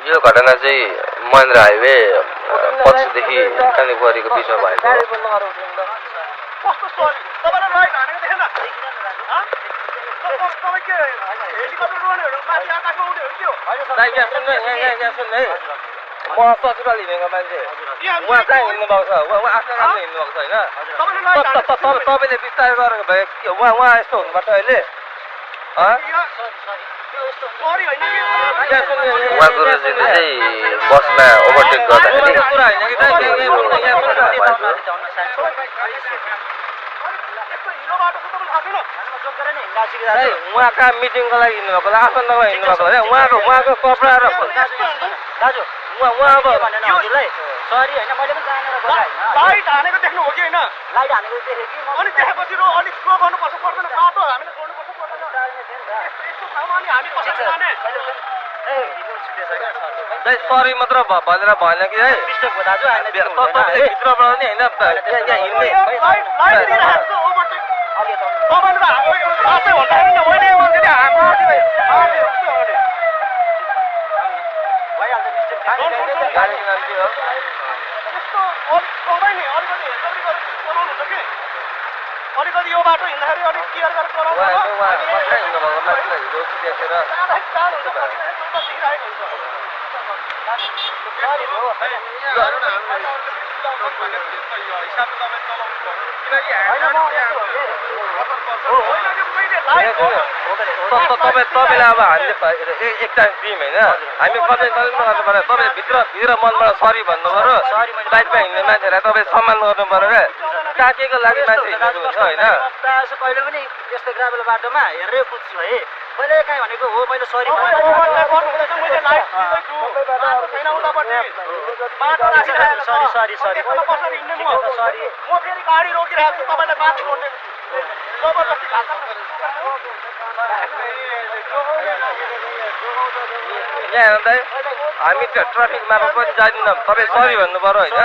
यो घटना चाहिँ महेन्द्र हाइवे पछिदेखि कालीपोखरीको बिचमा भएको हो। कस्तो सरी तपाईले राइट हानेको देखेन तपाईँ के हेलिकप्टर उड्ने हो माथि आकाशमा उड्ने हो के हो दाइ यहाँ सुन्नु यहाँ सुन्नु है म ससुराल हिँडेको मान्छे उहाँ कहाँ हिँड्नु भएको छ उहाँ आफ्नो कामले हिँड्नु भएको छ होइन तपाईँले विस्तार गरेको भए उहाँ यस्तो हुनुपर्छ अहिले उहाँको रोजीले चाहिँ बसमा ओभरटेक गर्दाखेरि उहाँ कहाँ मिटिङको लागि हिँड्नु भएको आसन्दमा हिँड्नु भएको होइन उहाँको कपडा र दाजु उहाँ अब सरी होइन मैले पनि जानेर बोलाएँ लाइट हानेको देख्नु हो कि होइन लाइट हानेको देखेँ कि अनि देखेपछि अलिक स्लो गर्नुपर्छ पर्दैन बाटो हामीले छोड्नुपर्छ पर्दैन यस्तो ठाउँमा अनि हामी कसरी जाने सरी मात्र भनेर भएन कि है तपाईँले भित्रबाट नि होइन यहाँ हिँड्ने लाइट दिइरहेको छ ओभरटेक तपाईँले त आफै भन्दाखेरि न मैले मान्छेले गाडीको नाम के हो अलिकति यो बाटो हिँड्दाखेरि अलिक केयर गरेर तपाईँलाई अब हामीले एक टाइम दियौँ होइन हामी कतै गर्नु पर्यो तपाईँ भित्र मनबाट सरी भन्नु पर्यो बाइकमा हिँड्ने मान्छेलाई तपाईँ सम्मान गर्नु पर्यो क्या टाकेको लागि मान्छे हिँड्नु हुन्छ होइन कहिले पनि यस्तो ग्राभेल बाटोमा हेरेर कुद्छु है मैले कहीँ भनेको हो मैले सरी सरी सरी म फेरि गाडी रोकिरहेको छु तपाईँलाई बाटो छोड्ने जबरजस्ती यहाँ हेर्दा हामी ट्राफिक मार्फत पनि जाँदैनौँ तपाईँ सरी भन्नु पर्यो होइन